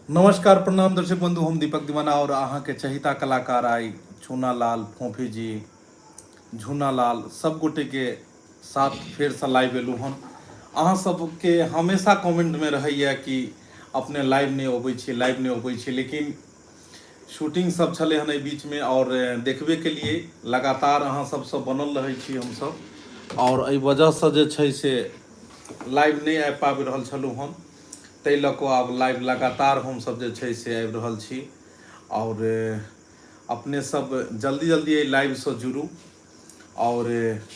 नमस्कार प्रणाम दर्शक बंधु, हम दीपक दीवाना और अहाँ के चहिता कलाकार आई चूना लाल, फोफी जी, झूना लाल सब गोटे के साथ फेर से लाइव एलू हन। अहाँ सबके हमेशा कमेंट में रहैया कि अपने लाइव नहीं अबै छी, लाइव नहीं अबै छी, लेकिन शूटिंग सब छलै हन एहि बीच में और देखबे के लिए लगातार अहाँ सबसँ बनल रहै छी हमसब और एहि वजहसँ जे छै से लाइव नहि आबि पाबि रहल छलहुँ हन, ताहि लऽ कऽ आब लाइव लगातार हमसब जे छै से आबि रहल छी। और अपने सब जल्दी जल्दी एहि लाइवसँ जुड़ू और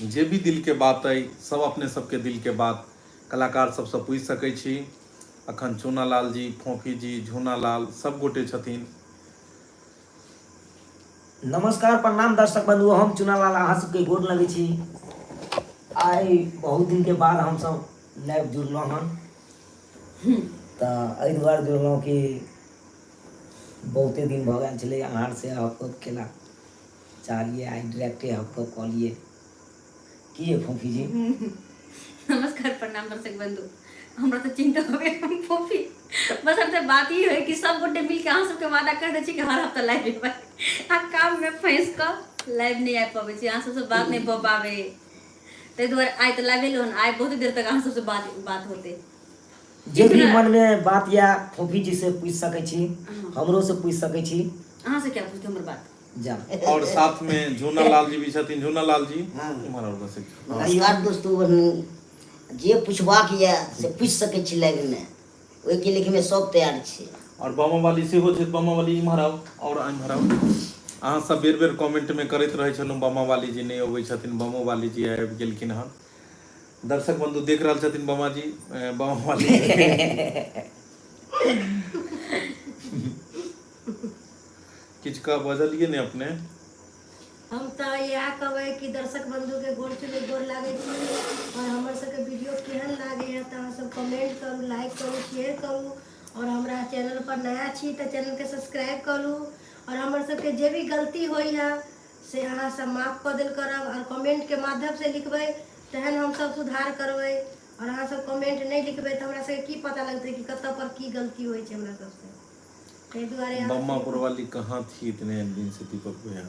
जे भी दिलके बात अइ सब अपने सबके दिलके बात कलाकार सबसँ पूछि सकै छी। अखन चूनालाल जी, फोफी जी, झूनालाल सब गोटे छथिन। नमस्कार प्रणाम दर्शक बंधु, हम चुनालाल अहाँ सबके गोर लगै छी। आइ बहुत दिनके बाद हमसब लाइव जुड़लहुँ हन, तऽ एहि दुआरे जुड़लहुँ कि बहुते दिन भऽ गेल छलै अहाँ से हक केला, चाहलियै आइ डायरेक्टे हक कऽ लियै। की ये फोफी जी? नमस्कार प्रणाम दर्शक बंधु, हमरा तऽ चिंता हो गेल फोफी। बस हम तऽ बात ई है कि सब गोटे मिलके अहाँ सबके वादा कर दै छी कि हर हफ्ता लाइव एबै, आ काम में फंसि कऽ लाइव नहि आबि पबै छी, अहाँ सबसँ बात नहि भऽ पाबै, ताहि दुआरे आइ तऽ लाइव एलहुँ हन। आइ बहुत देर तक अहाँ सबसँ बात बात होतै। जे भी मन में बात या फोफी जी से पूछि सकै छी, हमरो से पूछि सकै छी। अहाँ से क्या पूछते हमर बात? जा। और साथ में झूना लाल जी भी छथिन। झूना लाल जी इम्हर और बस एक। नमस्कार दोस्तों, जे पूछबाक यऽ से पूछि सकै छी लाइव में, ओहिके लिखमे सब तैयार छी। और बामा वाली सेहो छै, बामा वाली इम्हर आउ और इम्हर आउ। अहाँ सब बेर बेर कमेंट में करैत रहै छलहुँ बामा वाली जी नहि अबै छथिन, बामा वाली जी आबि गेलखिन हन। दर्शक बंधु देख रहल छथिन बामा जी, बामा वाली किछु कह बजलियै ने अपने। हम तऽ इएह कहबै कि दर्शक बंधुके गोर छुबै गोर लागै छी, और हमर सबके वीडियो केहन लागैए तऽ अहाँ सब कमेंट करू, लाइक करू, शेयर करू, और हमरा चैनल पर नया छी तऽ चैनलके सब्सक्राइब करू, और हमर सबके जे भी गलती होइए से अहाँ सब माफ कऽ देल करब, और कमेंटके माध्यमसँ लिखबै तहन हमसब सुधार करबै, और अहाँ सब कमेंट नहि लिखबै तऽ हमरा सबके की पता लगतै कि कतऽ पर की गलती होइ छै हमरा सबसँ, ताहि दुआरे अहाँ बम्मा सबके वाली कहाँ थी इतने दिन से दीपक भैया?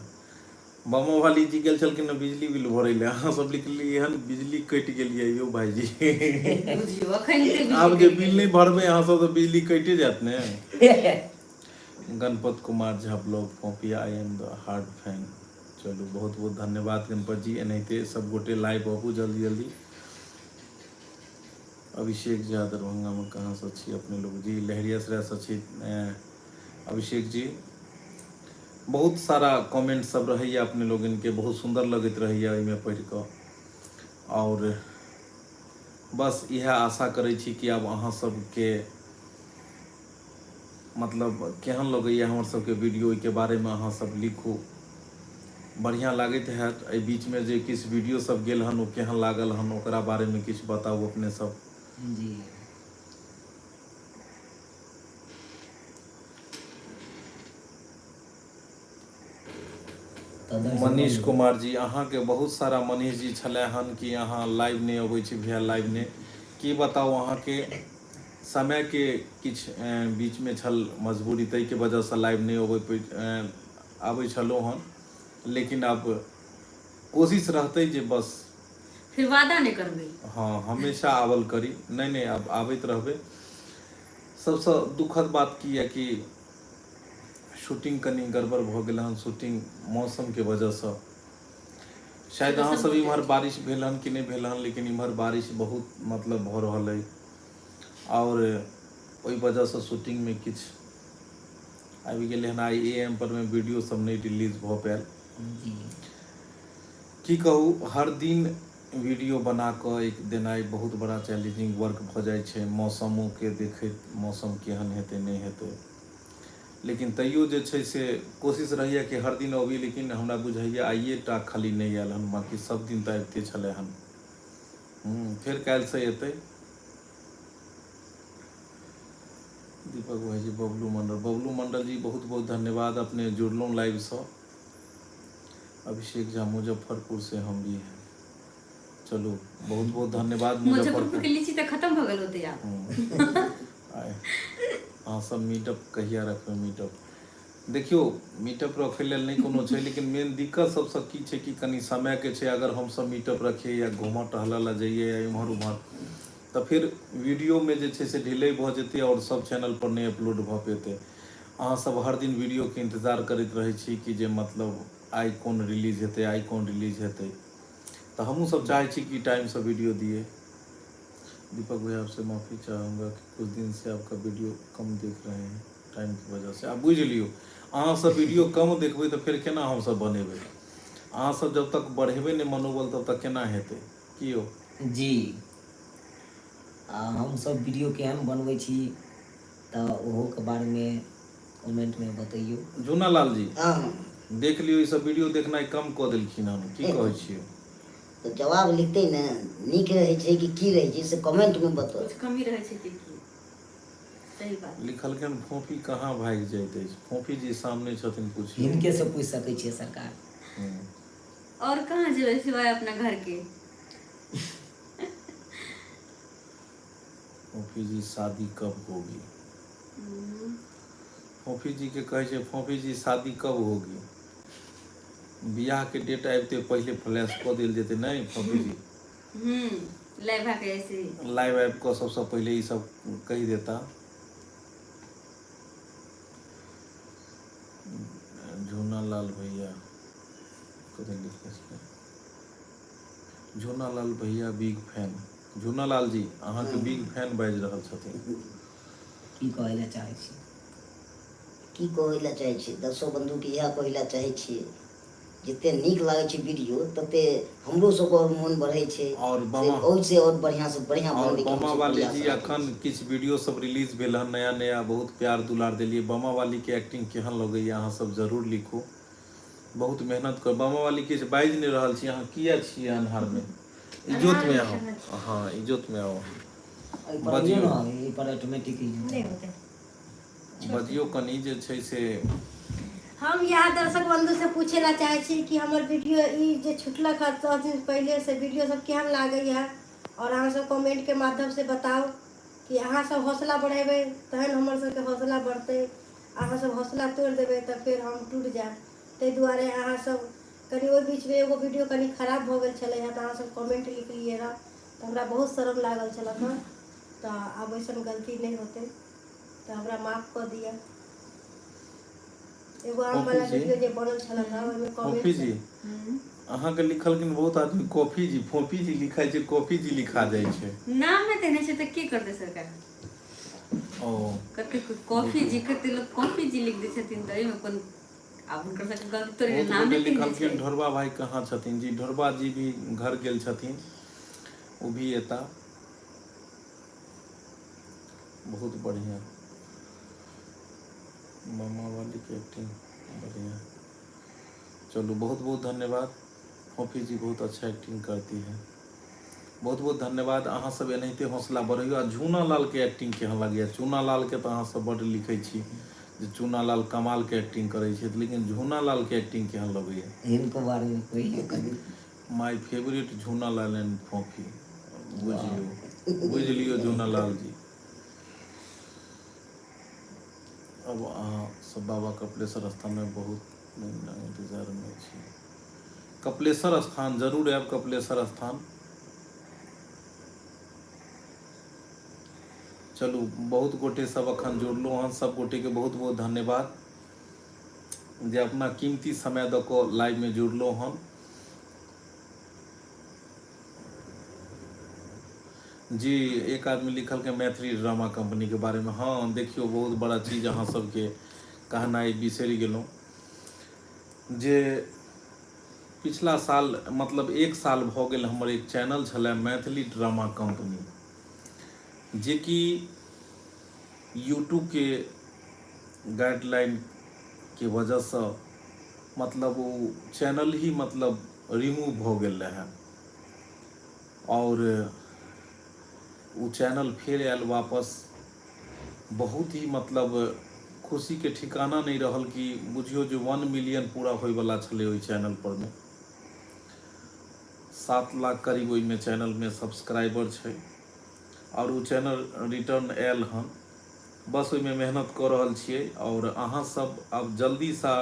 बम्मा वाली जी गेल छलखिन हँ बिजली बिल भरै लए, अहाँ सब लिखलियै हन बिजली कटि गेलियै यौ भाईजी। बुझियौ अखन ते बिजली आब जे कटि बिल गेलै। नहि भरबै अहाँ सब तऽ बिजली कटि जायत ने। गणपत कुमार झा ब्लॉग फोफी I am the hard fan. चलू बहुत बहुत धन्यवाद गणपत जी, एनाहिते सब गोटे लाइव आबू जल्दी जल्दी। अभिषेक झा दरभंगा में कहाँ से छी अपने लोग जी? लहेरियासराय से छी अभिषेक जी। बहुत सारा कमेंट सब रहैया अपने लोगन के, बहुत सुंदर लगैत रहैया ओहिमे पढ़ि कऽ, और बस इएह आशा करै छी कि आब अहाँ सबके मतलब केहन लगैया हमर सबके वीडियो ओहिके बारेमे अहाँ सब लिखू, बढ़िआँ लागैत हैत। एहि बीचमे जे किछु वीडियो सब गेल हन ओ केहन लागल हन ओकरा बारेमे किछु बताउ अपने सब। जी मनीष कुमार जी अहाँके बहुत सारा मनीष जी छलै हन कि अहाँ लाइव नहि अबै छी भैया, लाइव नहि, की बताउ अहाँके समयके किछु बीचमे छल मजबूरी, ताहिके वजहसँ लाइव नहि अबै आबै छलहुँ हन, लेकिन आब कोशिश रहतै जे बस फिर वादा नहि करबै। हँ हमेशा आवल करी, नहि नहि आब आबैत रहबै। सबसँ दुखद बात की यऽ कि शूटिंग कनि गड़बड़ भऽ गेल हन, शूटिंग मौसमके वजहसँ। शायद अहाँ सब इम्हर बारिश भेल हन कि नहि भेल हन, लेकिन इम्हर बारिश बहुत मतलब भऽ रहल अइ आओर ओहि वजहसँ शूटिंगमे किछु आबि गेलै हन। आइ ए एम पर मे वीडियो सब नहि रिलीज भऽ पायल। की कहू, हर दिन वीडियो बना कऽ एक देनाइ बहुत बड़ा चैलेंजिंग वर्क भऽ जाइ छै, मौसमोके देखैत मौसम केहन हेतै नहि हेतै, लेकिन तैयो जे छै से कोशिश रहैए कि हर दिन अबी, लेकिन हमरा बुझाइए आइए टा खाली नहि आयल हन, बाँकी सब दिन तऽ आबिते छलै हन। फेर काल्हिसँ एतै। दीपक भाईजी, बबलू मंडल, बबलू मंडल जी बहुत बहुत धन्यवाद, अपने जुड़लहुँ लाइवसँ। अभिषेक झा मुजफ्फरपुर से हम भी हैं, चलू बहुत बहुत धन्यवाद। मुजफ्फरपुर के लीची तऽ खत्म भऽ गेल होतै आब। आइ अहाँ सब मीटअप कहिया रखबै मीटअप देखियौ मीटअप रखै लेल नहि कोनो छै लेकिन मेन दिक्कत सबसँ की छै कि कनि समयके छै अगर हमसब मीटअप रखियै या घूमऽ टहलऽ लए जइयै या इम्हर उम्हर तऽ फेर वीडियोमे जे छै से डिले भऽ जेतै आओर सब चैनल पर नहि अपलोड भऽ पेतै। अहाँ सब हर दिन वीडियोके इंतजार करैत रहै छी कि जे मतलब आइ कोन रिलीज हेतै आइ कोन रिलीज हेतै, तऽ हमहूँ सब चाहै छी कि टाइमसँ वीडियो दियै। दीपक भैया आपसे माफ़ी चाहूँगा कि कुछ दिन से आपका वीडियो कम देख रहे हैं टाइम की वजह से। आब बुझि लियौ अहाँ सब वीडियो कम देखबै तऽ फेर केना हमसब बनेबै? अहाँ सब जब तक बढ़ेबै नहि मनोबल तब तक केना हेतै? की यौ? जी, आ हमसब वीडियो केहन बनबै छी तऽ ओहोके बारेमे कमेंटमे बतैयौ। जूना लाल जी, हँ। देख लियौ ई सब वीडियो देखनाइ कम कऽ देलखिन हन, की कहै छियै? तऽ जवाब लिखतै ने, नीक रहै छै कि की रहै छै से कमेंटमे बताउ। कुछ कमी रहै छै कि की, सही बात। लिखलखिन फोफी कहाँ भागि जाइत अछि? फोफी जी सामने छथिन, पुछियौ। हिनके से पूछि सकै छियै सरकार। हूँ। और कहाँ जेबै सिवाय अपना घर के। फोफी जी शादी कब होगी? फोफी जी के कहै छै फोफी जी शादी कब होगी? बियाह के डेट आबिते पहिले फ्लैश कऽ देल जेतै नहि फोफी जी? लाइव आके ऐसे ही। लाइव आबि कऽ सबसँ पहिले ई सब कहि देता। झूना लाल भैया कथी लिखने छलै? झूना लाल भैया बिग फैन। झूना लाल जी अहाँके बिग फैन बाजि रहल छथिन। की कहै लए चाहै छी? की कहै लए चाहै छी? दर्शक बन्धुके इएह कहै लए चाहै छियै, जते नीक लागै छै वीडियो तते हमरो सबके आओर मोन बढ़ै छै आओर से बामा ओहिसँ आओर बढ़िआँसँ बढ़िआँ आओर बनबैके बामा हमसब वाली प्रयास जी राखै अखन छी। किछु वीडियो सब रिलीज भेल हन नया नया, बहुत प्यार दुलार देलियै। बामा वाली के एक्टिंग केहन लगैया अहाँ सब जरूर लिखू। बहुत मेहनत कर बामा वाली किछु बाजि नहि रहल छी, अहाँ किया छियै अन्हार मे? इजोत मे आउ, हँ इजोत मे आउ। एहि पर अइयौ बजियौ। ने, एहि पर ऑटोमेटिक नहि होतै। बजियौ कनि जे छै से। हम इएह दर्शक बन्धु से पूछे ला चाहै छी कि हमर वीडियो ई जे छुटलक हँ 10 दिन पहिले से वीडियो सब केहन लागैया, और अहाँ सब कमेंट के माध्यम से बताउ कि अहाँ सब हौसला बढ़ेबै तहन हमर सबके हौसला बढ़तै। अहाँ सब हौसला तोड़ि देबै तऽ फेर हम टूटि जायब। ताहि दुआरे अहाँ सब कनि ओहि बीचमे एगो वीडियो कनि खराब भऽ गेल छलै हँ तऽ अहाँ सब कमेंट लिखलियै रहए तऽ हमरा बहुत शरम लागल छलक हँ। तऽ आब अइसन गलती नहि होतै तऽ हमरा माफ कऽ दिअ। एगो आम फोफी वाला जी, वीडियो जे बनल छलक हँ ओहिमे फोफी कमेंट जी अहाँके लिखलखिन बहुत आदमी कॉफी जी, फोफी जी लिखाइ छै, कॉफी जी लिखा जाइ छै। नामे तेहने छै तऽ की करतै सरकार? ओ कते कॉफी बुझियौ जी, कते लोक कॉफी जी लिख दै छथिन तऽ एहिमे कोन आब हुनकर सबके गलती थोड़े ने, बहुत गोटे नामे तेहने छै। लिखलखिन ढोरबा भाई कहाँ छथिन जी? ढोरबा जी भी घर गेल छथिन, ओ भी एता। बहुत बढ़िया मामा वाली के एक्टिंग बढ़िया। चलू बहुत बहुत धन्यवाद। फोफी जी बहुत अच्छा एक्टिंग करती है। बहुत बहुत धन्यवाद। अहाँ सब एनाहिते हौसला बढ़ैयौ। आ झूना लाल के एक्टिंग केहन लगैया? चूना लाल के तऽ अहाँ सब बड्ड लिखै छी जे चूना लाल कमाल के एक्टिंग करै छथि, लेकिन झूना लाल के एक्टिंग केहन लगैया? हिनको बारेमे कहियौ कनि। My favourite Jhuna Lal and Phophi. बुझियौ, बुझि लियौ झूना लाल जी। अब अहाँ सब बाबा कपिलेश्वर स्थान में बहुत इंतजार में छी। कपिलेश्वर स्थान जरूर आयब, कपिलेश्वर स्थान। चलू बहुत गोटे सब अखन जुड़लहुँ हन, सब गोटे के बहुत बहुत धन्यवाद जे अपना कीमती समय दऽ कऽ लाइव में जुड़लहुँ हन। जी एक आदमी लिखल के मैथिली ड्रामा कंपनी के बारे में। हाँ देखियो बहुत बड़ा चीज अहाँ सबके कहनाइ बिसरि गेलहुँ जे पिछला साल मतलब एक साल भऽ गेल हमर एक चैनल छलै मैथिली ड्रामा कंपनी, जेकि यूट्यूबके गाइडलाइनके वजहसँ मतलब ओ चैनल ही मतलब रिमूव भऽ गेल रहै आओर ओ चैनल फेर आयल वापस। बहुत ही मतलब खुशीके ठिकाना नहि रहल कि बुझियौ जे 1 मिलियन पूरा होइवला छलै ओहि चैनल परमे। 7 लाख करीब ओहिमे चैनलमे सब्सक्राइबर छै आओर ओ चैनल रिटर्न आयल हन। बस ओहिमे मेहनत कऽ रहल छियै आओर अहाँ सब आब जल्दीसँ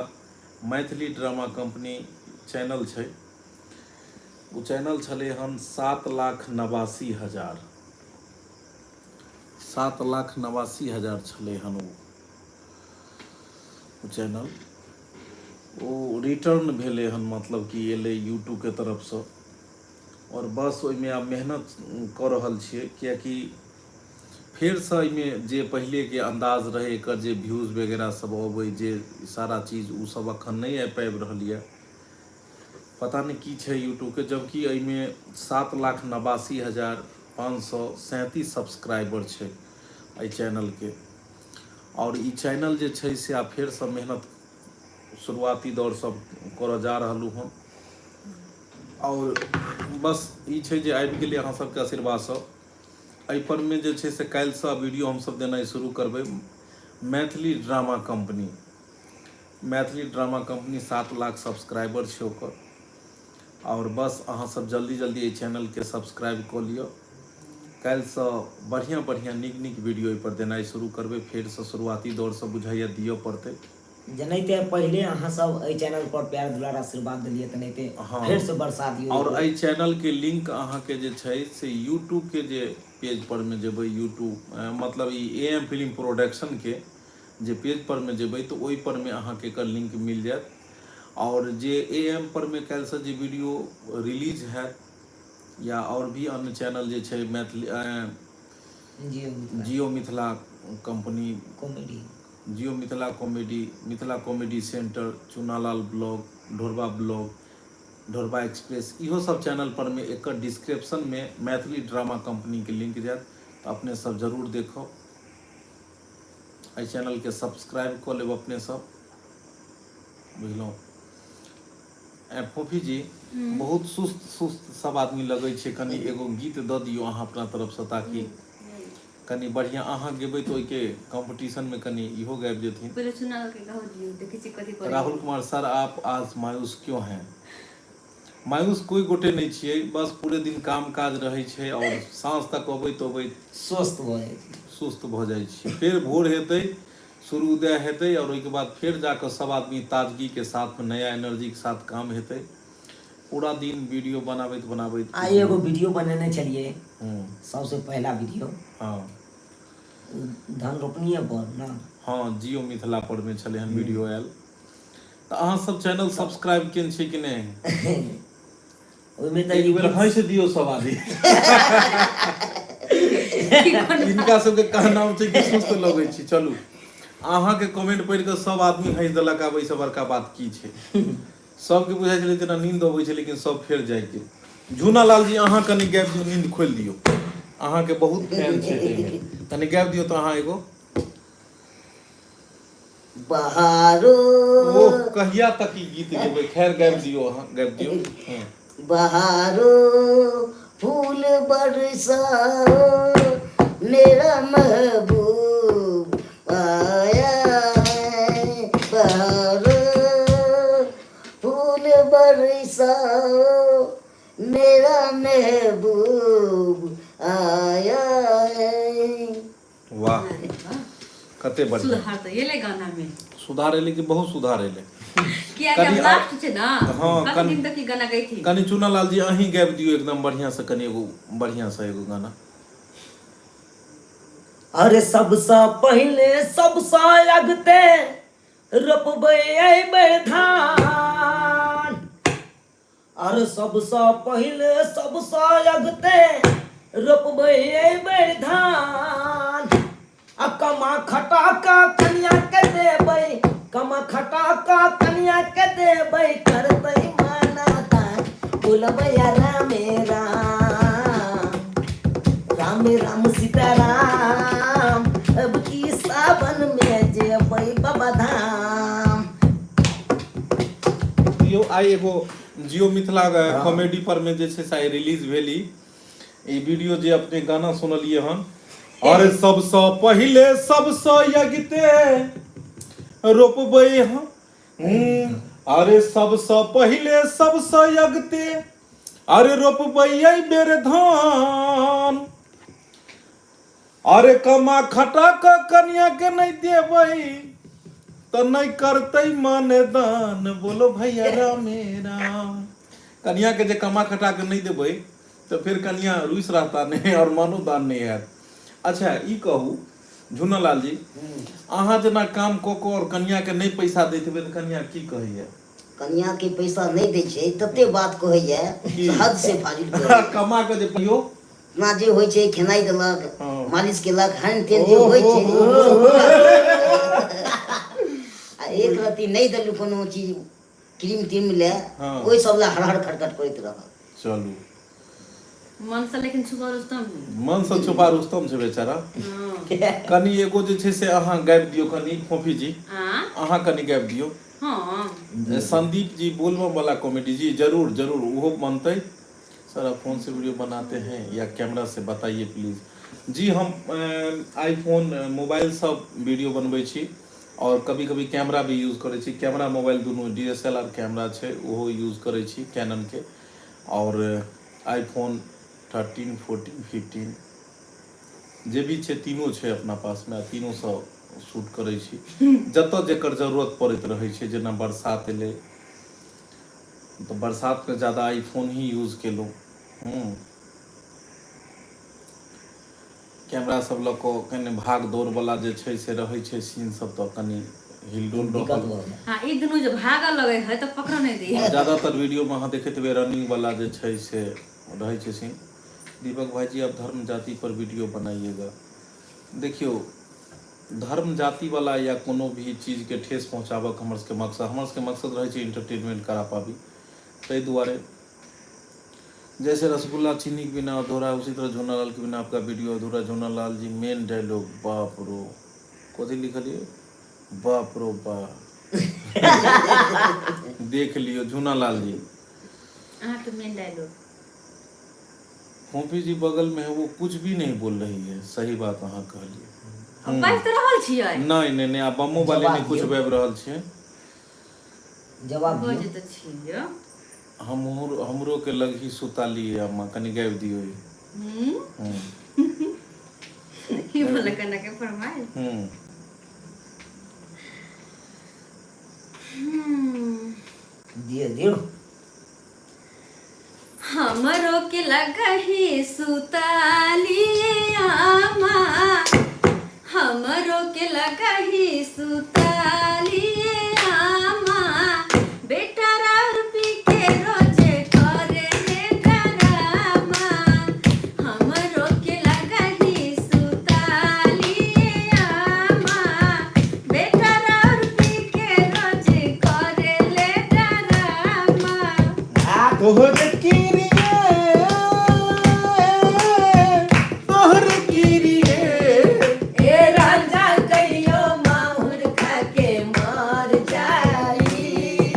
मैथिली ड्रामा कम्पनी चैनल छै ओ चैनल छलै हन 7,89,000 7,89,000 छलै हन ओ ओ चैनल ओ रिटर्न भेलै हन मतलब कि एलै यूट्यूबके तरफसँ आओर बस ओहिमे आब मेहनत कऽ रहल छियै किएकि फेरसँ एहिमे जे पहिलेके अन्दाज रहै एकर जे व्यूज वगैरह सब अबै जे सारा चीज ओ सब अखन नहि आबि पाबि रहल यऽ पता नहि की छै यूट्यूबके जबकि एहिमे 7,89,537 सब्सक्राइबर छै एहि चैनलके आओर ई चैनल जे छै से आब फेरसँ मेहनत शुरुआती दौर सब करऽ जा रहलहुँ हन आओर बस ई छै जे आबि गेलै अहाँ सबके आशीर्वादसँ एहि परमे जे छै से काल्हिसँ वीडियो हमसब देनाइ शुरू करबै Maithili drama company Maithili drama company 7 lakh subscriber छै ओकर आओर बस अहाँ सब जल्दी जल्दी एहि चैनलके सब्सक्राइब कऽ लिअ काल्हिसँ बढ़िआँ बढ़िआँ नीक नीक वीडियो एहिपर देनाइ शुरू करबै फेरसँ शुरुआती दौरसँ बुझाइए दिअ पड़तै जेनाहिते पहिले अहाँ सब एहि चैनल पर प्यार दुलार आशीर्वाद देलियै तेनाहिते हाँ। फेर से बरसा दियौ आओर एहि चैनलके लिंक अहाँके जे छै से यूट्यूबके जे पेज पर मे जेबै यूट्यूब मतलब ई ए एम फिल्म प्रोडक्शनके जे पेज पर मे जेबै तऽ ओहि पर मे अहाँके एकर लिंक मिल जायत आओर जे ए एम पर मे काल्हिसँ जे वीडियो रिलीज हैत या आओर भी अन्य चैनल जे छै Maithili Jio Jio Mithila company comedy Jio Mithila comedy Mithila comedy centre Chunalal blog Dhorba blog Dhorba express इहो सब चैनल पर मे एकर डिस्क्रिप्शन मे मैथिली ड्रामा कंपनी के लिंक जायत तऽ अपने सब जरूर देखब एहि चैनल के सब्सक्राइब कऽ लेब अपने सब बुझलहुँ फोफी जी बहुत सुस्त सुस्त सब आदमी लगै छै कनि एगो गीत दऽ दियौ अहाँ अपना तरफसँ ताकि कनि बढ़िआँ अहाँ गेबै तऽ ओहिके कॉम्पिटिशनमे कनि इहो गाबि जेथिन पहिले सुना के कहो दियौ देखै छी कथी करै राहुल कुमार सर आप आज मायूस क्यों हैं मायूस कोई गोटे नहि छियै बस पूरे दिन काम काज रहै छै आओर साँझ तक अबैत अबैत स्वस्थ भऽ जाइ छै सुस्त भऽ जाइ छियै फेर भोर हेतै सूर्योदय हेतै आओर ओहिके बाद फेर जाकऽ सब आदमी ताजगीके साथमे नया एनर्जीके साथ काम हेतै पूरा दिन वीडियो बनाबैत बनाबैत आइ एगो वीडियो बनेने छलियै हूँ सबसे पहिला वीडियो हँ धान रोपनिए पर ना हँ जियो मिथिला पर मे छलै हन वीडियो आयल तऽ अहाँ सब चैनल सब्सक्राइब केने छी कि नहि ओहिमे तऽ एक ई बेर हँसि दियौ सब आदमी हिनका सबके कहनाम छै कि सुस्त लगै छी चलू अहाँके कमेंट पढ़ि कऽ सब आदमी हँसि देलक आब एहिसँ बड़का बात की छै सबके बुझाइ छलै जेना नींद अबै छै लेकिन सब फेर जाइ के झूना लाल जी अहाँ कनि गाबि दियौ नींद खोलि दियौ अहाँके बहुत फैन छै एहिमे कनि गाबि दियौ तऽ अहाँ एगो बहारो ओह कहिया तक ई गीत गेबै खैर गाबि दियौ अहाँ गाबि दियौ हँ। बहारो फूल बरसाओ मेरा महबूब आया है बहारो फूल बरसाओ मेरा महबूब आया है वाह कते बढ़िया सुधार तऽ एलै गाना मे सुधार एलै कि बहुत सुधार एलै किया कनि कि लास्ट छै ना हाँ, कते कनि- दिन तक ई गाना गैथिन कनि चुनालाल जी अहीं गाबि दियौ एकदम बढ़िया से कनि एगो बढ़िया से एगो गाना अरे सबसँ पहिले सबसँ अगते रोपबै एहि धान अरे सबसँ पहिले सबसँ अगते रोपबै एहि बेर धान आ कमा खटा कऽ कनिया के देबै कमा खटा कऽ कनिया के देबै करबै माना दान बोलबै रामे राम राम राम सीताराम अब की सावन में जेबै बाबा धाम यौ आइ एगो जियो मिथिला कॉमेडी पर में जे छै से आइ रिलीज भेल ई ई वीडियो जे अपने गाना सुनलियै हन और सबसँ पहिले सबसँ यगिते रोपबै हम अरे सबसँ पहिले सबसँ यगते अरे रोपबै एहि बेर धान अरे कमा खटा कऽ कनिया के नहि देबै तऽ नहि करतै मन दान, बोलो भैया रामे राम। कनिया के जे कमा खटा के नहि देबै तऽ फेर कनिया रुसि रहता नहि आओर मनो दान नहि हैत। अच्छा ई कहू झुनालाल जी, अहाँ जेना काम कऽ कऽ आओर कनिया के नहि पैसा दैत हेबै तऽ कनिया की कहैया? कनिया के पैसा नहि दै छै तते बात कहैया की? हद से फाजिल कहैया। कमा कऽ जे पियो अपना जे होइ छै खेनाइ देलक, हँ। मालिश केलक, हेन तेन जे होइ छै आ एक रत्ती नहि देलू कोनो चीज क्रीम त्रीम लए, हँ। ओहि सब लए हरहर खटखट करैत रहल। चलू मन से लेकिन छुपा रुस्तम है। मन से छुपा रुस्तम छै बेचारा। हाँ। कनि एगो जे छै से अहाँ गाबि दियौ कनि फोफी जी। आ? अहाँ कनि गाबि दियौ। हाँ। संदीप जी बोलबम वाला कॉमेडी जी जरूर जरूर ओहो बनतै। सर आप फोन से वीडियो बनाते हैं या कैमरा से बताइए प्लीज। जी हम आईफोन मोबाइल सब वीडियो बनबै छी और कभी कभी कैमरा भी यूज करै छी। कैमरा मोबाइल दुनू D S L R camera छै ओहो यूज करै छी कैनन के, और आईफोन 13 14 15 जे भी छै तीनों छै अपना पास में, आ तीनों सँ शूट करै छी जतऽ जेकर जरूरत पड़ैत रहै छै। जेना बरसात एलै तऽ बरसातमे ज्यादा आईफोन ही यूज केलहुँ। कैमरा सब लऽ कऽ कनि भाग दौड़ वाला जे छै से रहै छै सीन सब, तऽ कनि हिलडोल दिक्कत रहल। भऽ गेल। हाँ, ई दुनू जे भागऽ लगै है तऽ पकड़ नहि दै। आओर ज्यादातर वीडियोमे अहाँ देखैत हेबै रनिंग वाला जे छै से रहै छै सीन। दीपक भाईजी आप धर्म जाति पर वीडियो बनाइएगा। देखियौ धर्म जाति वाला या कोनो भी चीजके ठेस पहुँचाबऽके हमर सबके मकसद, हमर सबके मकसद रहै छै इंटरटेनमेंट करा पाबी, ताहि दुआरे जैसे रसगुल्ला चीनी के बिना अधूरा है, उसी तरह झूनालाल के बिना आपका वीडियो अधूरा। झूनालाल जी मेन डायलॉग बाप रो कथी लिखलिए बाप रो बाप देख लियो झूनालाल जी। अहाँके मेन डायलॉग। फोफी जी बगल में है वो कुछ भी नहीं बोल रही है। सही बात अहाँ कहलिए। हम बाजि तऽ रहल छियै। नहीं नहीं नहीं, आब बमो वाली जवाब नहीं कुछ दियौ। बाबि रहल छियै। जवाब बजै दियौ। तऽ छियै। हमरो हमरो के लग ही सुता लिए अम्मा कनि गाबि दियौ ई। हम्म हम्म ई वाला गाना के फरमाइश। हम्म हम्म दियौ दियौ। हमरो के लगही सुताली आमा, हमरो के लगही सुताली आमा, बेटा राउर पी के रोजे करे ले डरामा, हमरो के लगही सुताली आमा, बेटा राउर पी के रोजे करे ले डरामा। तोहर किरिए तोहर किरिए ए राजा कहियो माहुर खा के मर जाई,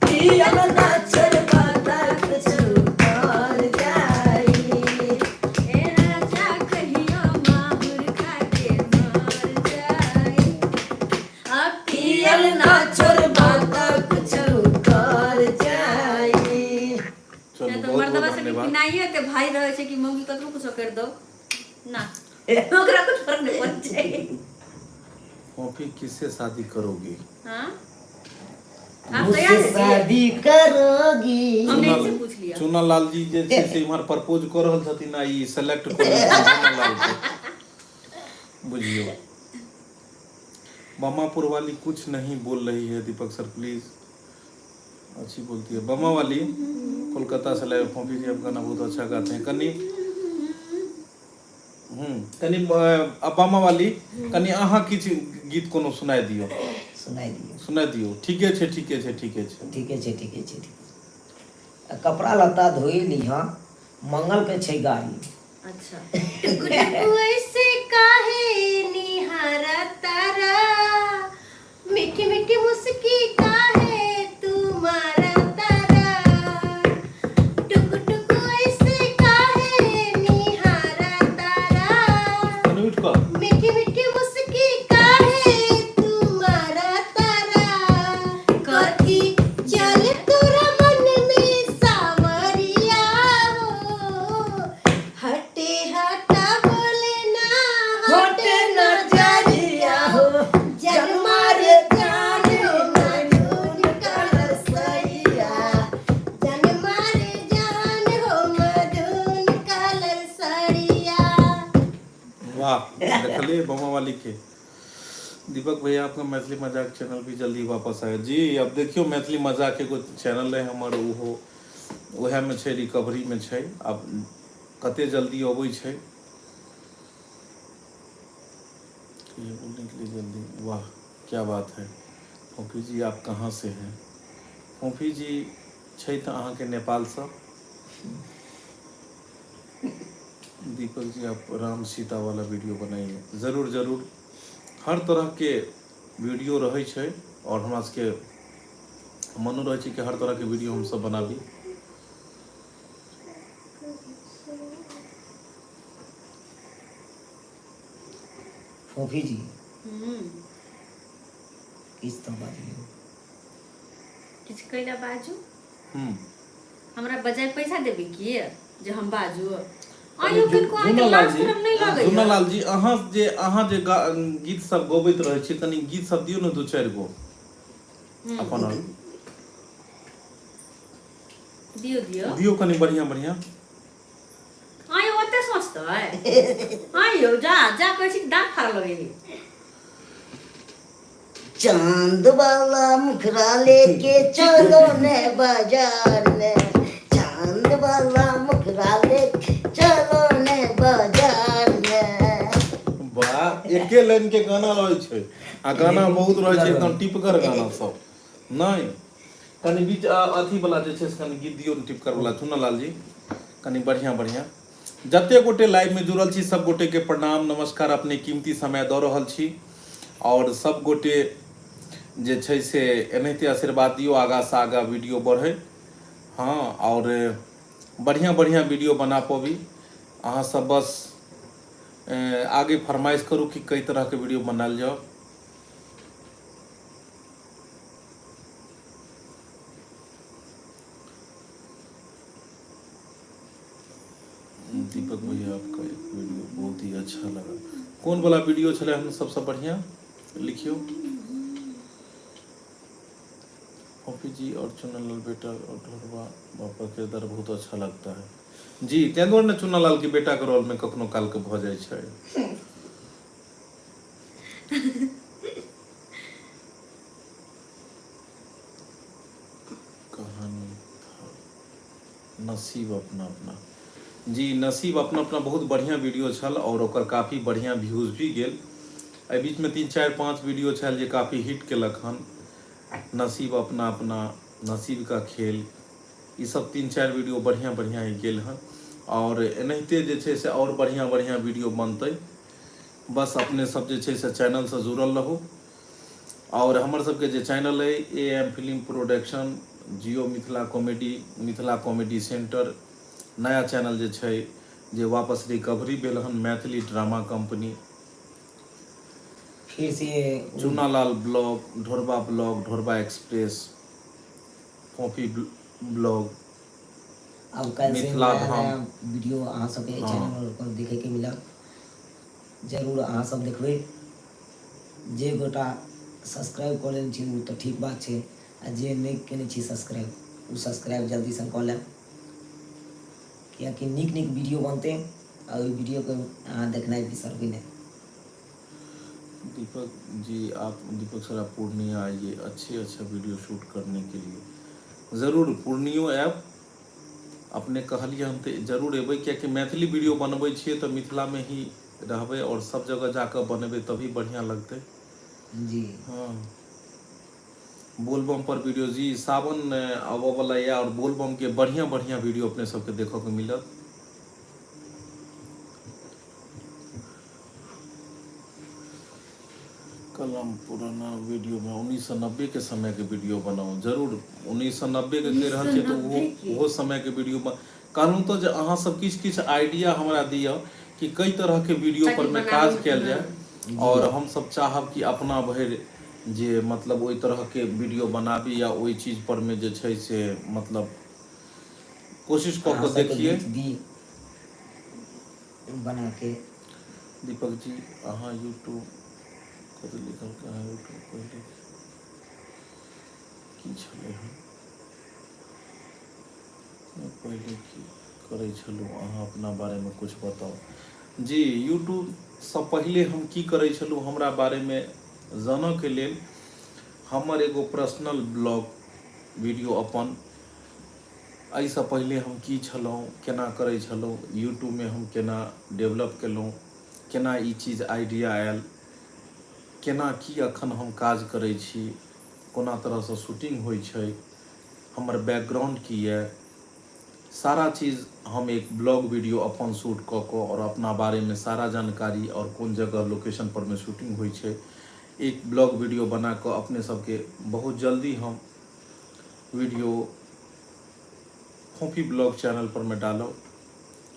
पियल ना छोड़बा त कुछु कर जाई। ए राजा कहियो माहुर खा के मर जाई, आ पियल ना छोड़बा त कुछु कर जाई। चलू तऽ बहुत बहुत मर्दबा सबके धन्यवाद। पिनाइए ते भाई रहै छै कि मम्मी कतबो कुछो कर दो ना ओकरा कुछ फर्क नहीं पड़ै छै। कॉफी किससे शादी करोगी? हाँ आप तैयार मुझसे छियै? शादी करोगी? हमने इनसे पूछ लिया। चुना लाल जी जे छै से इम्हर प्रपोज कऽ रहल छथिन आ ई सेलेक्ट कऽ लेलखिन चुना लाल के। बुझियौ बमापुर वाली कुछ नहीं बोल रही है। दीपक सर प्लीज अच्छी बोलती है बमा वाली कोलकाता से लाए। फोफी जी आप गाना बहुत अच्छा गाते हैं। कनी कनी बमा वाली कनी अहाँ किछु गीत कोनो सुनाय दियौ। सुनाइ दियौ। सुनाय दियौ। ठीके छै ठीके छै ठीके छै ठीके छै ठीके छै ठीके छै। कपड़ा लत्ता धोइ लिहऽ, मंगल के छै गाड़ी। अच्छा टुकु टुकु ऐसे काहे निहारा तारा, मीठी मीठी मुस्की काहे तू मारा तारा, टुकु टुकु ऐसे काहे निहारा तारा, कनी उठि कऽ मीठी मीठी मुस्की काहे तू मारा तारा, कथी चल तोरा मन में सावरिया हो, हटे हटा बोले ना हाल है बमा वाली के। दीपक भैया आपका मैथिली मजाक चैनल भी जल्दी वापस आए जी। अब देखियो मैथिली मजाक एगो चैनल है हमर, ओहो उएहमे छै, रिकवरीमे छै। आब कते जल्दी अबै छै ये बोलने के लिए जल्दी। वाह क्या बात है। फोफी जी आप कहाँ से हैं? फोफी जी छै तऽ अहाँके नेपालसँ। दीपक जी आप राम सीता वाला वीडियो बनाइए। जरूर जरूर, हर तरहके वीडियो रहै छै आओर हमरा सबके मनो रहै छै कि हर तरहके वीडियो हमसब बनाबी। फोफी जी किछु तऽ बाजियौ। किछु कैला बाजू। हम्म। हमरा बजाय पैसा देबै की जे हम बाजू? आइयो किनको अहाँके लाज शरम नहि लगैया? झुनालाल जी, अहाँ जे गीत सब गबैत रहै छी, कनि गीत सब दियौ ने दू चारि गो अपन। आओर दियौ दियौ। दियौ कनि बढ़िया बढ़िया। आइयो ओते सोचतै? आइयो जा जा कहै छी, दाँत फाड़ लगै। चांद वाला मुखरा लेके चलो ने बाजार में, चांद वाला मुखरा लेके चलो ने बाजार में। वाह, एके लाइन के गाना रहै छै आ गाना बहुत रहै छै, एकदम टिपगर गाना सब। नहि, कनि बीच अथी वाला जे छै से कनि गीत दियौ ने टिपकर वाला चुनालाल जी, कनि बढ़िया बढ़िया। जते गोटे लाइव में जुड़ल छी सब गोटे के प्रणाम नमस्कार। अपने कीमती समय दऽ रहल छी आओर सब गोटे जे छै से एनाहिते आशीर्वाद दियौ, आगाँ से आगाँ वीडियो बढ़े। हँ, आओर बढ़िया बढ़िया वीडियो बना पबी। अहाँ सब बस आगे फरमाइश करू कि कई तरह के वीडियो बनायल जाओ। दीपक भैया आपका एक वीडियो बहुत ही अच्छा लगा। कौन वाला वीडियो छलै हम सबसे बढ़िया लिखियो। पॉपी जी और चुन्नलाल बेटा और ढोरबा बापा के किरदार बहुत अच्छा लगता है जी। तें दुआरे ने चुन्नलाल के बेटा के रोल में कखनो काल के भऽ जाइ छै। कहानी था नसीब अपना अपना जी। नसीब अपना अपना बहुत बढ़िया वीडियो छल और ओकर काफ़ी बढ़िया व्यूज भी गेल। एहि बीचमे तीन चारि पाँच वीडियो छल जे काफ़ी हिट केलक हन। नसीब अपना अपना, नसीब का खेल, ई सब तीन चारि वीडियो बढ़िया बढ़िया ही गेल हन और एनाहिते जे छै से और बढ़िया बढ़िया वीडियो बनतै। बस अपने सब जे छै से चैनलसँ जुड़ल रहू और हमर सबके जे चैनल अइ A M film production, Jio Mithila comedy, Mithila comedy centre, नया चैनल जे छै जे वापस रिकवरी भेल हन, मैथिली ड्रामा कंपनी, फिर से Chunalal blog, Dhorba blog, Dhorba express, coffee blog, आब काल्हि से मिथिला नया धाम। नया वीडियो अहाँ सबके एहि चैनल पर देखैके मिलत। जरूर अहाँ सब देखबै। जे गोटा सब्सक्राइब कऽ लेने छी ओ तऽ ठीक बात छै आ जे नहि केने छी सब्सक्राइब, ओ सब्सक्राइब जल्दीसँ कऽ लेब, कियाकि नीक नीक वीडियो बनतै आ ओहि वीडियोके अहाँ देखनाइ बिसरबै नहि। दीपक जी आप, दीपक सर आप पूर्णिया आइए अच्छे अच्छा वीडियो शूट करने के लिए। जरूर पूर्णियो आयब। अपने कहलियै हम तऽ जरूर एबै, कियाकि मैथिली वीडियो बनबै छियै तऽ मिथिलामे ही रहबै और सब जगह जाकऽ बनेबै तभी बढ़िया लगतै। जी। हँ, बोलबम पर वीडियो जी। सावन आबऽ वाला यऽ और बोलबम के बढ़िया बढ़िया वीडियो अपने सबके देखऽ के मिलत। कल हम पुराना वीडियो में 1990 के समय के वीडियो बनाउ। जरूर, 1990 के कहि रहल छियै तऽ ओहो 1990 के? ओहो समय के वीडियो कहलहुँ तऽ जे अहाँ सब किछु किछु आइडिया हमरा दिअ कि कई तरह के वीडियो ताकि पर में बनाबू, काज कयल जाय और हम सब चाहब कि अपना भरि जे मतलब ओहि तरह के वीडियो बनाबी या ओहि चीज पर में जे छै से मतलब कोशिश कऽ अहाँ कऽ सबके देखिए। गीत दी बना के। दीपक जी अहाँ यूट्यूब कतऽ लिखल के अहाँ यूट्यूब पहिले की छलै हन, पहिले की करै छलहुँ? अहाँ अपना बारेमे कुछ बताउ जी। यूट्यूब सँ पहिले हम की करै छलहुँ हमरा बारेमे जानऽके लेल हमर एगो पर्सनल ब्लॉग वीडियो अपन एहिसँ पहिले हम की छलहुँ केना करै छलहुँ यूट्यूबमे हम केना डेवलप केलहुँ केना ई चीज आइडिया आयल केना की अखन हम काज करै छी कोना तरहसँ शूटिंग होइ छै हमर बैकग्राउंड की यऽ सारा चीज हम एक ब्लॉग वीडियो अपन शूट कऽ कऽ आओर अपना बारेमे सारा जानकारी आओर कोन जगह लोकेशन परमे शूटिंग होइ छै एक ब्लॉग वीडियो बना कऽ अपने सबके बहुत जल्दी हम वीडियो फोफी ब्लॉग चैनल पर मे डालब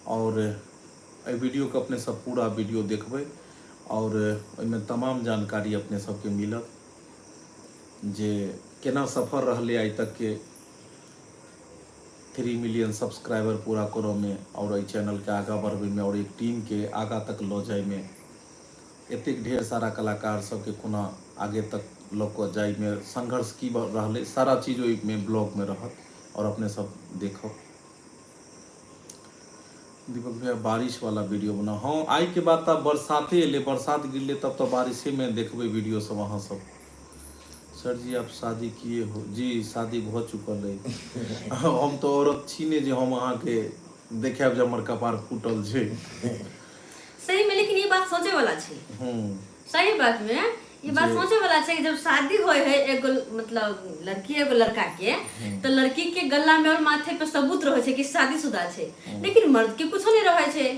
आओर एहि वीडियोके अपने सब पूरा वीडियो देखबै आओर ओहिमे तमाम जानकारी अपने सबके मिलत जे केना सफर रहलै आइ तकके 3 मिलियन सब्सक्राइबर पूरा करऽमे आओर एहि चैनलके आगाँ बढ़बैमे आओर एक टीमके आगाँ तक लऽ जाइमे एतेक ढेर सारा कलाकार सबके कोना आगे तक लऽ कऽ जाइमे संघर्ष की रहलै सारा चीज ओहिमे ब्लॉगमे रहत आओर अपने सब देखब। दीपक भैया बारिश वाला वीडियो बनाओ। हाँ आइ के बाद तऽ बरसाते एलै, बरसात गिरलै तब तऽ बारिशेमे देखबै वीडियो सब अहाँ सब। सर जी आप शादी किए हो? जी शादी भऽ चुकल अइ। हम तऽ औरत छी नहि जे हम अहाँके देखायब जे हमर कपार फूटल छै। सही में लेकिन ये बात सोचे वाला छै। सही बात में ये बात सोचे वाला छै कि जब शादी होय है एगो मतलब लड़की एगो लड़का के तो लड़की के गला में और माथे पे सबूत रहे छै कि शादीशुदा छै, लेकिन मर्द के कुछो नहीं रहे छै।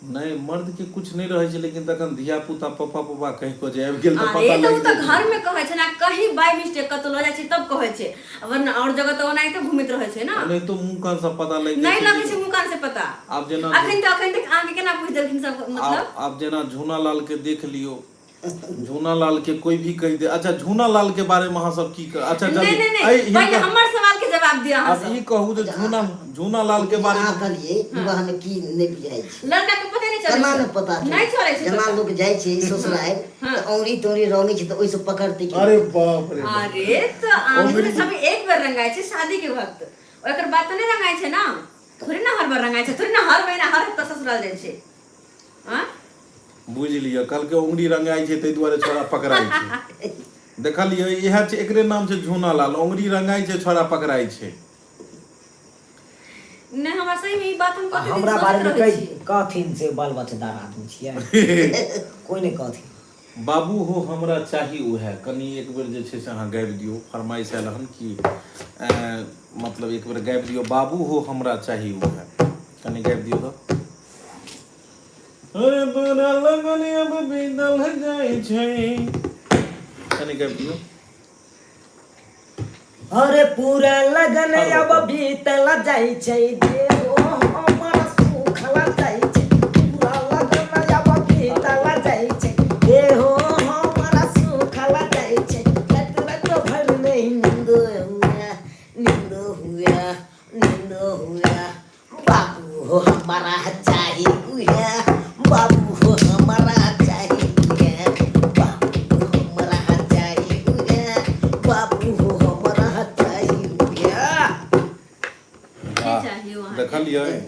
नहि, मर्द के कुछ नहि रहै छै, लेकिन तखन धिया पुता पप्पा पप्पा कहि कऽ जे आबि गेल तऽ अरे पता तऽ ओ लागि तऽ जाइ छै। घर में कहै छै ना, कहीं बाय मिस्टेक कतौ लऽ जाइ छै तब कहै छै, वरना और जगह तऽ ओनाहिते घुमैत रहै छै ना। ओनाहितो मुँह कान सँ पता लागि जाइ नहि छै लगै कि छै मुँह कान से पता। आब जेना अखन तऽ अखन तक अहाँके केना पूछि देलखिन सब मतलब। आब जेना झूना लाल के देख लियौ, झूना लाल के कोई भी कहि दे। अच्छा झूना लाल के बारे में अहाँ सब की अच्छा नहीं जल्दी नहीं नहीं एहि पहिले हिनकर हमर सवाल के जवाब दिअ अहाँ आब सब। ई कहू जे झूना झूना लाल के बारे अहाँ में कहलिए विवाह में की नहि बुझाइ छै, लड़का के पता नहीं चलै केना छै, नहि पता नहीं चलै छै जेना पता। लोक जाइ छै ससुराल तऽ औंगरी तौंगरी रंगै छै तऽ ओहिसँ पकड़तै की? अरे बाप रे बाप। अरे तऽ आंगुर सब एक बेर रंगाइ छै शादी के वक्त, ओकर बाद तऽ नहीं रंगाइ छै ना, थोड़ी ना हर बार रंगाइ छै, थोड़ी ना हर महीना हर हफ्ता ससुराल जाइ छै। आँ? बुझि लिअ, कहलकै उंगली रंगाइ छै ताहि दुआरे छोड़ा पकड़ाइ छै। देखलियै, इएह छै, एकरे नाम छै झूना लाल। उंगली रंगाइ छै, छोड़ा पकड़ाइ छै। नहि, हमरा सही में ई बात हम कते दिन हमरा सोचैत बारेमे रहै कहि छी। कहथिन से बाल बच्चेदार आदमी छियै, कोइ नहि कहथिन। बाबू हो हमरा चाही उएह, कनि एक बेर जे छै से अहाँ गाबि दियौ। फरमाइश आयल हन कि मतलब एक बेर गाबि दियौ, बाबू हो हमरा चाही उएह, कनि गाबि दियौ तऽ। अरे तोरा लगन अब बीतल जाइ छै, कनि गाबि दियौ। अरे पूरा लगन अब बीतल जाइ छै, देहो हमर सुखल जाइ छै। पूरा लगन अब बीतल जाइ छै, देहो हमर सुखल जाइ छै। रात रात भर नहीं नींद हुआ, नींद हुआ, नींद हुआ, बाबू हो हमारा चाही उहे, बाबू हो हमारा चाही उहे, बाबू हो हमारा चाही उहे, बाबू हो हमारा चाही उहे। की चाहिए अहाँके? देखलियै?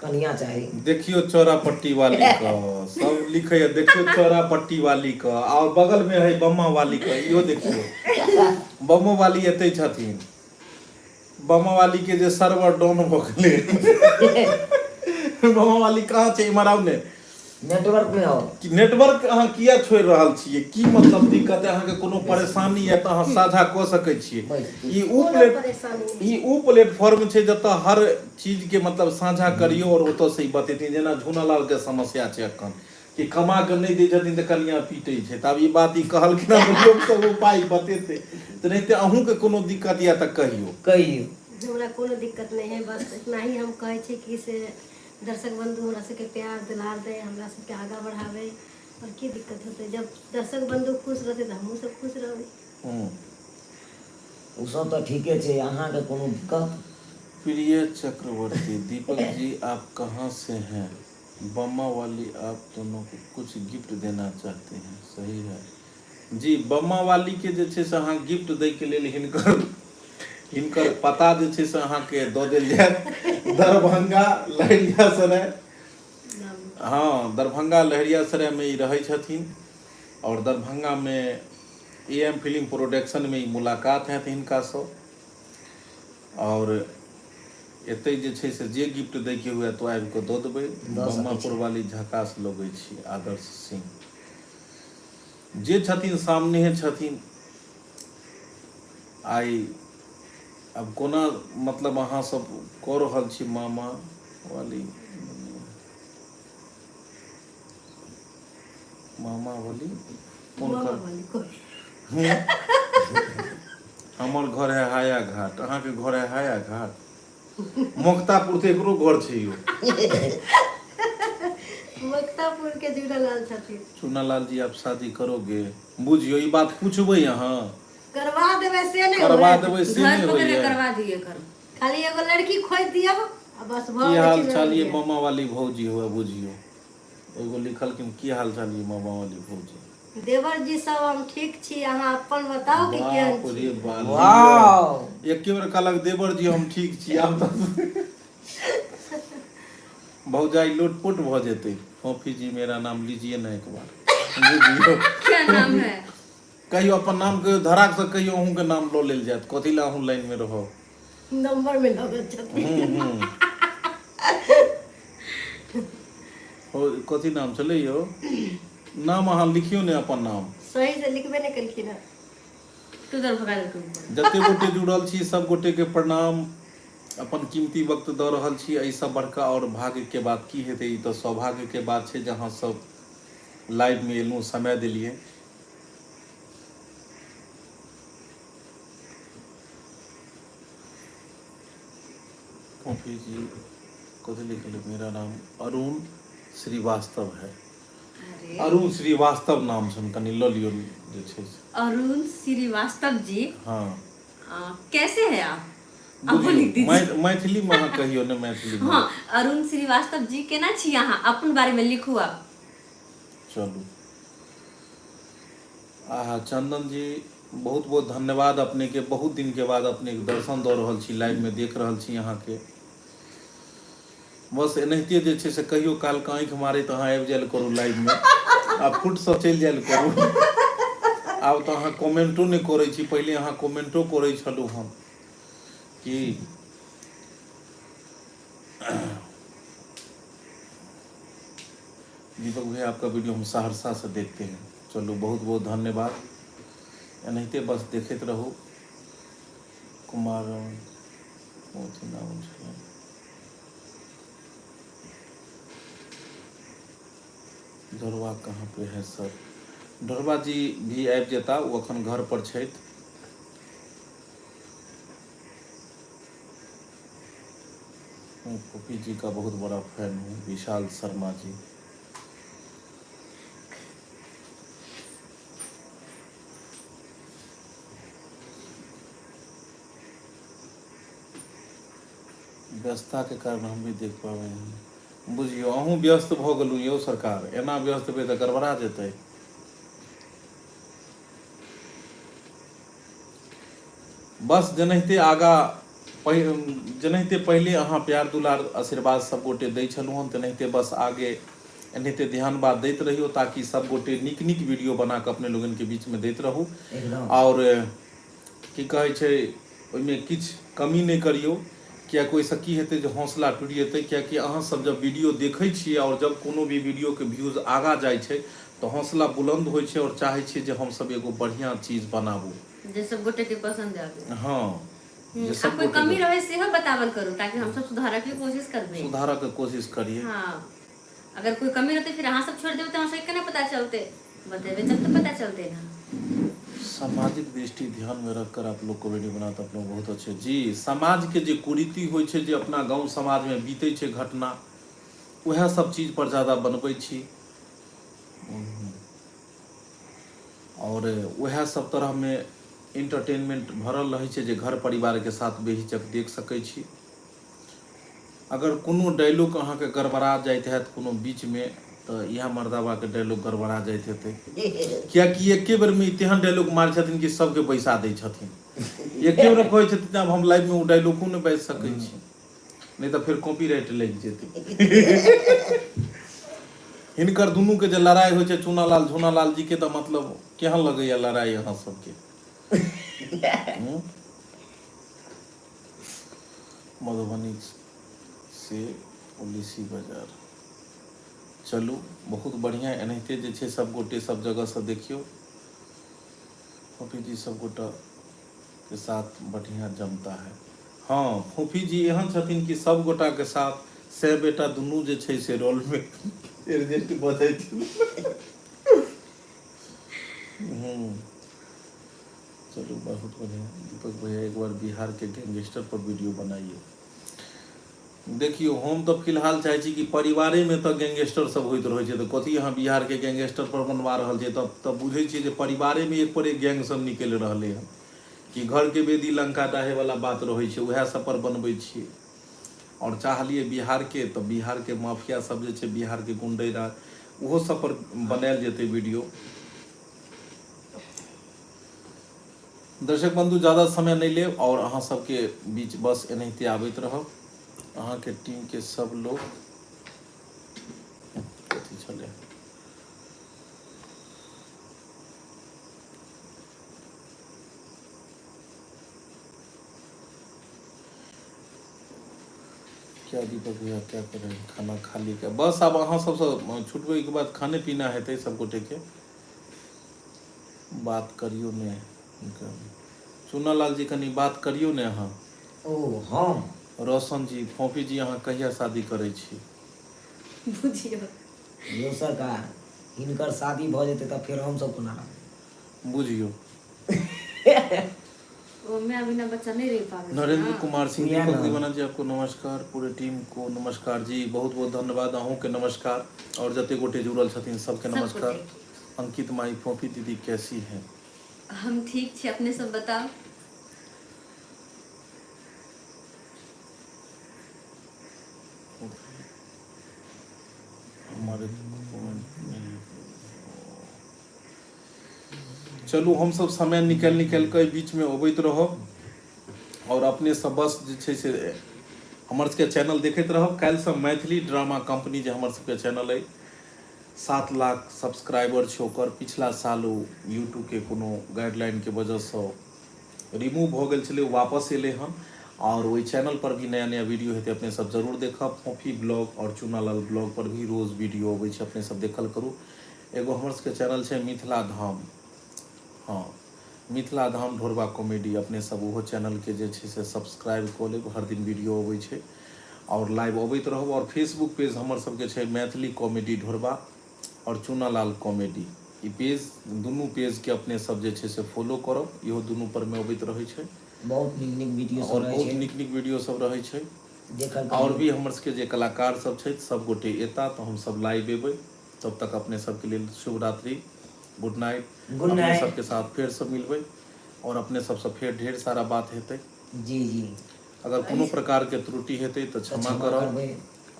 कनिया चाही। देखियो चौरा पट्टी वाली क सब लिखैया, देखियो चौरा पट्टी वाली क, और बगल में है बम्मा वाली क, इहो देखियो बम्मो वाली एते छथिन। बम्मा वाली के जे सर्वर डाउन भऽ गेलै। बम्मा वाली कहाँ छै? इम्हर आउ ने। नेटवर्क में आओ। कि नेटवर्क अहाँ किया छोड़ि रहल छियै? की मतलब दिक्कत है अहाँके? कोनो परेशानी है तऽ अहाँ साझा कऽ सकै छियै। ई उ कोनो प्लेट परेशानी नहि। ई उ प्लेटफॉर्म छै जतऽ हर चीज के मतलब साझा करियौ और ओतऽ से ई बतेथिन। जेना झूनालाल के समस्या छै अखन कि कमा कऽ नहि दै छथिन तऽ कनिया पीटै छै, तऽ आब ई बात ई कहलखिन हँ तऽ लोक सब उपाय बतेतै। तऽ नहि तऽ अहूँके कोनो दिक्कत यऽ तऽ कहियौ। कहियौ। हमरा कोनो दिक्कत नहि है, बस इतना ही हम कहै छी कि से दर्शक बंधु हमरा सबके प्यार दुलार दे, हमरा सबके आगाँ बढ़ावे, और की दिक्कत होतै? जब दर्शक बंधु खुश रहतै तऽ हमहूँ सब खुश रहबै। ओ सब तऽ ठीके छै, अहाँके कोनो दिक्कत? प्रिय चक्रवर्ती दीपक जी आप कहाँ से हैं? बम्मा वाली आप दोनों को कुछ गिफ्ट देना चाहते हैं, सही है जी। बम्मा वाली के जे छै से अहाँ गिफ्ट दै के लेल हिनकर हिनकर पता जे छै से अहाँके दऽ देल जायत, दरभंगा लहेरियासराय। हँ, दरभंगा लहेरियासरायमे ई रहै छथिन आओर दरभंगामे ए एम फिल्म प्रोडक्शनमे ई मुलाकात हैत हिनकासँ। आओर एतै जे छै से जे गिफ्ट दैके हुए तऽ आबि कऽ दऽ देबै। दऽ सकै छी। बम्मापुर वाली झकास लगै छी आदर्श सिंह जे छथिन सामनेहे छथिन। आइ आब कोना मतलब अहाँ सब कऽ रहल छी मामा वाली मामा वाली कोन मामा कर वाली कोई हमर घर है हाया घाट, अहाँके घर है हाया घाट। मोक्तापुर तऽ एकरो घर छै यौ। मुक्तापुर के जुड़ल छथिन। चुनालाल जी आप शादी करोगे? बुझियौ ई बात पूछबै अहाँ? करवा देबै से नहि करवा होयत। देबै से घर नहि पकड़ के होइए। करवा दिए कर। खाली एगो लड़की खोज दियौ आ बस भऽ की गेल हाल छै चाल ये बियाह। मामा वाली भौजी हुए बुझियौ। एगो लिखलखिन की हाल चाल ये मामा वाली भौजी। देवर जी सब हम ठीक छी, अहाँ अपन बताउ कि केहन बाप छी। रे बाप। वाओ। एके बेर कहलक देवर जी हम ठीक छी, आब तऽ भौजाई लोटपोट भऽ जेतै। फोफी जी मेरा नाम लीजिए ना एक बार। बुझियौ। क्या नाम है? कहियो अपन नाम कहियो धराक से कहियो अहूँ के नाम लऽ लेल जायत, कथी लए अहूँ लाइन में रहब। नंबर में लगल छथिन। हूँ हूँ हो, कथी नाम छलै यौ? नाम अहाँ लिखियौ ने अपन नाम। सही से लिखबे नहि केलखिन हँ। तू दर भगा देलकै ऊपर। जते गोटे जुड़ल छी सब गोटे के प्रणाम। अपन कीमती वक्त दऽ रहल छी, एहिसँ बड़का आओर भाग्यके बात की हेतै? ई तऽ सौभाग्यके बात छै जे अहाँ सब लाइवमे एलहुँ, समय देलियै। फोफी जी कथी लिखल? मेरा नाम अरुण श्रीवास्तव है। अरे अरुण श्रीवास्तव नाम छनि, कनि लऽ लियौ जे छै से। अरुण श्रीवास्तव जी। हँ। कैसे है आप? अहूँ लिख बुझियौ दीजिए। मैथिलीमे अहाँ कहियौ ने मैथिलीमे। हाँ, अरुण श्रीवास्तव जी केना छी अहाँ? अपन बारे में लिखू आप। चलू। आहा चंदन जी बहुत बहुत धन्यवाद अपने के, बहुत दिन के बाद अपने के दर्शन दऽ रहल छी, लाइव में देख रहल छी अहाँ के। बस एनाहिते जे छै से कहियो काल के आँखि मारैत अहाँ आबि जायल करू लाइव में आ फुट से चलि जायल करू। आब तऽ अहाँ कमेंटो नहि करै छी, पहिले अहाँ कमेंटो करै छलहुँ हन कि दीपक भैया आपका वीडियो हम सहरसा से देखते हैं। चलू बहुत बहुत धन्यवाद, एनाहिते बस देखैत रहू। कुमार कथी नाम छलै? ढोरबा कहाँ पे है सर? ढोरबा जी भी आबि जेता, ओ अखन घर पर छथि। मैं फोफी जी का बहुत बड़ा फैन हूँ, विशाल शर्मा जी। व्यस्तता के कारण हम भी देख पाबे हैं। बुझियौ अहूँ व्यस्त भऽ गेलहुँ यौ सरकार, एना व्यस्त हेबै तऽ गड़बड़ा जेतै। बस जेनाहिते आगा जेनाहिते पहिले अहाँ प्यार दुलार आशीर्वाद सब गोटे दै छलहुँ हन, तेनाहिते बस आगे एनाहिते ध्यान बात दैत रहियौ, ताकि सब गोटे नीक नीक वीडियो बना कऽ अपने लोगनके बीचमे दैत रहू। एकदम। आओर की कहै छै, ओहिमे किछु कमी नहि करियौ, किएकि ओहिसँ की हेतै जे हौसला टूटि जेतै। किएकि अहाँ सब जब वीडियो देखै छियै आओर जब कोनो भी वीडियोके व्यूज आगाँ जाइ छै तऽ हौसला बुलन्द होइ छै आओर चाहै छियै जे हमसब एगो बढ़िआँ चीज बनाबू जे सब गोटे के पसंद आबे। हँ, जे आ सब कोई गोटे कमी के रहे सेहो बतावल करू ताकि हम सब सुधारऽ के कोशिश करबै। सुधारऽ के कोशिश करियै। हाँ, अगर कोई कमी रहते फिर अहाँ सब छोड़ देबै तऽ हमरा सबके केना पता चलते? बतेबै तब तऽ पता चलते ना। सामाजिक दृष्टि ध्यान में रखकर आप लोग कॉमेडी बनाते, आप लोग बहुत अच्छे जी। समाज के जे कुरीति होइ छै, जे अपना गांव समाज में बीतै छै घटना, वएह सब चीज पर ज्यादा बनबै छी और वएह सब तरह में इंटरटेनमेंट भरल रहै छै जे घर परिवार के साथ बेहिचक देख सकै छी। अगर कोनो डायलॉग अहाँके गड़बड़ा जाइत हैत कोनो बीचमे तऽ इएह मर्दाबाके डायलॉग गड़बड़ा जाइत हेतै, किएकि एके बेरमे ई तेहन डायलॉग मारै छथिन कि सबके बैसा दै छथिन। एके बेर कहै छथिन आब हम लाइवमे ओ डायलॉगो नहि बाजि सकै छी, नहि तऽ फेर कॉपीराइट लागि जेतै। हिनकर दुनू के जे लड़ाई होइ छै चूनालाल झूनालाल जी के तऽ मतलब केहन लगैया लड़ाई अहाँ सबके हूँ? मधुबनी से पुलिसी बाजार चलू बहुत बढ़िआँ एनाहिते जे छै सब गोटे सब जगहसँ देखियौ फोफी जी सब गोटा के साथ बढ़िआँ जमता है हँ फोफी जी एहन छथिन कि सब गोटा के साथ से बेटा दुनू जे छै से रोलमे एडजस्ट भऽ जाइ छै हूँ चलू बहुत बढ़िया दीपक भैया एक बार बिहार के गैंगस्टर पर वीडियो बनाइए देखियौ हम तऽ फिलहाल चाहै छी कि परिवारेमे तऽ गैंगस्टर सब होइत रहै छै तऽ कथी अहाँ बिहारके गैंगस्टर पर बनवा रहल छियै तब तऽ बुझै छियै जे परिवारेमे एक पर एक गैंग सब निकलि रहलै हन कि घरके वेदी लंका डाहे वाला बात रहै छै उएह सब पर बनबै छियै आओर चाहलियै बिहारके तऽ बिहारके माफिया सब जे छै बिहारके गुंडई राज ओहो सब पर बनायल जेतै वीडियो दर्शक बंधु ज्यादा समय नहीं लेब और अहाँ सबके बीच बस एनाहिते आबैत रहब अहाँके टीम के सब लोग कथी छलै क्या दीपक भैया क्या कर रहे हैं खाना खा ली क्या बस आब अहाँ सबसँ छुटबै के बाद खाने पीना हेतै सब गोटे के बात करियौ ने हुनका चुनालाल जी कनि बात करियौ ने अहाँ ओ हम रोशन जी फोफी जी अहाँ कहिया शादी करै छी बुझियौ यौ सरकार हिनकर शादी भऽ जेतै तऽ फेर हमसभ कोना रहबै बुझियौ ओ माय बिना बच्चा नहीं रह पाबै छै नरेंद्र ना। कुमार सिंह इएह दीपक ने। दीवाना जी आपको नमस्कार पूरे टीम को नमस्कार जी बहुत बहुत धन्यवाद अहूँ के नमस्कार और जते गोटे जुड़ल छथिन सबके सब नमस्कार गोटे। अंकित माई फोफी दीदी कैसी हैं हम ठीक छी अपने सब बताउ हमारे कमेंट में चलू हमसब समय निकालि निकालि कऽ एहि बीचमे अबैत रहब आओर अपने सब बस जे छै से हमर सबके चैनल देखैत रहब काल्हिसँ मैथिली ड्रामा कम्पनी जे हमर सबके चैनल अइ 7 लाख सब्सक्राइबर छै ओकर पिछला साल ओ यूट्यूबके कोनो गाइडलाइनके वजहसँ रिमूव भऽ गेल छलै ओ वापस एलै हन आओर ओहि चैनल पर भी नया नया वीडियो हेतै अपने सब जरूर देखब फोफी ब्लॉग आओर चूनालाल ब्लॉग पर भी रोज वीडियो अबै छै अपने सब देखल करू एगो हमर सबके चैनल छै मिथिला धाम हँ मिथिला धाम ढोरबा कॉमेडी अपने सब ओहो चैनलके जे छै से सब्सक्राइब कऽ लेब हर दिन वीडियो अबै छै आओर लाइव अबैत रहब आओर फेसबुक पेज हमर सबके छै मैथिली कॉमेडी ढोरबा आओर चूनालाल कॉमेडी ई पेज दुनू पेजके अपने सब जे छै से फॉलो करब इहो दुनू पर मे अबैत रहै छै बहुत नीक नीक वीडियो सब आओर रहै बहुत छै नीक नीक वीडियो सब रहै छै देखल आओर करियौ भी हमर सबके जे कलाकार सब छथि सब गोटे एता तऽ हमसब लाइव एबै तब तक अपने सबके लेल शुभ रात्रि गुड नाइट गुड अपने नाइट सबके साथ फेर से मिलबै और अपने सबसँ फेर ढेर सारा बात हेतै जी जी अगर कोनो प्रकार के त्रुटि हेतै तऽ तऽ क्षमा क्षमा करब करबै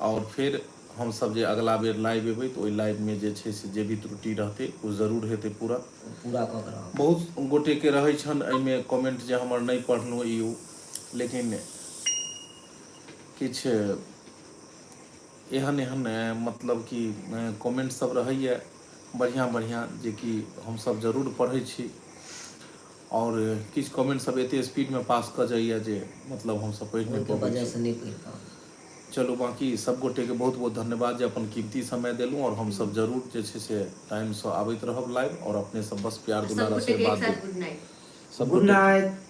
आओर फेर हमसब जे अगला बेर लाइव एबै तऽ ओहि लाइव मे जे छै से जे भी त्रुटि रहतै ओ जरूर हेतै पूरा पूरा कऽ के रहब बहुत गोटेके रहै छनि एहिमे कमेंट जे हमर नहि पढ़लहुँ ई ओ लेकिन किछु एहन एहन मतलब कि कमेंट सब रहैए बढ़िआँ बढ़िआँ जेकि हमसब जरूर पढ़ै छी आओर किछु कमेंट सब एते स्पीडमे पास कऽ जाइए जे मतलब हमसब पढ़ि नहि ओहिके पबै छी वजहसँ नहि पढ़ि पाबै चलू बाँकी सब गोटेके बहुत बहुत धन्यवाद जे अपन कीमती समय देलहुँ आओर हमसब जरूर जे छै से टाइमसँ आबैत रहब लाइव आओर अपने सब बस प्यार सब दुलार गोटे के एक आशीर्वाद साथ देब गुड नाइट सब गुड गोटे नाइट।